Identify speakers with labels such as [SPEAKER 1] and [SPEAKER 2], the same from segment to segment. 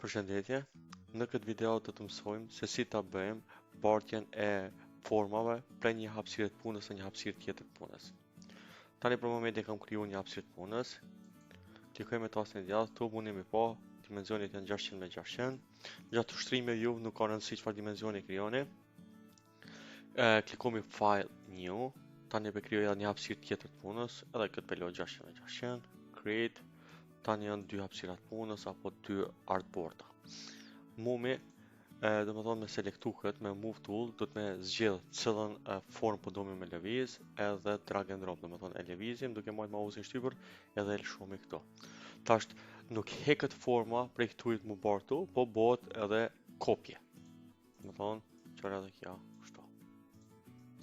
[SPEAKER 1] Përshëndetje, në këtë video do të mësojmë se si ta bëjmë bartjen e formave prej një hapësire të punës në një hapësirë tjetër të punës. Tani për momentin kam kriju një hapësirë të punës. Klikoj me tastin e djathtë, këtu mundemi pa dimensionet janë 600 me 600. Gjatë ushtrimeve ju nuk ka rëndësi çfarë dimensioni krijoni. E, klikojmë file new, tani po krijoj edhe një hapësirë tjetër të punës, edhe këtë po e lo 600 me 600, create, tani janë dy hapësira të punës apo dy artboarda. Mumi, e, do më thonë me selektu këtë, me move tool, do të me zgjedh cilën e, formë po domi me lëviz, edhe drag and drop, do më thonë e lëvizim duke majtë mausin shtypur edhe e lëshomi këto. Tash nuk heket forma prej këtujt mu bartu, po bëhet edhe kopje. Do më thonë, qëra edhe kjo, kështu.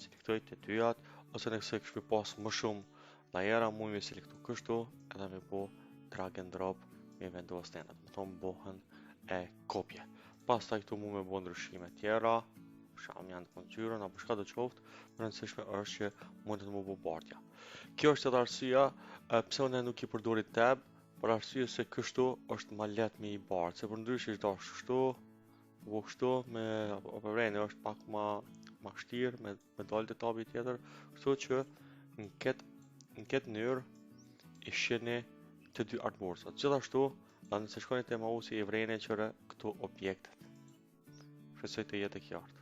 [SPEAKER 1] Selektoj të dyjat, ose nëse kishmi pas më shumë layera, mund me selektu kështu, edhe me bo drag and drop me vendos në do të thonë bohen e kopje. Pastaj këtu mund me bo ndryshime tjera, për shembull janë të ngjyrën apo çka do qoftë, më rëndësishme është që mundet më bo bartja. Kjo është edhe arsyeja pse unë nuk i përdori tab, për arsye se kështu është më lehtë me i bartë, se për ndryshe është dash kështu, po kështu me apo vreni është pak ma ma vështirë me me dalë te tabi tjetër, kështu që në këtë në këtë mënyrë i shihni të dy artboardsat. Gjithashtu, dhe nëse shkoni te mouse i vreni qëre këtu objektet. Shpresoj të jetë e qartë.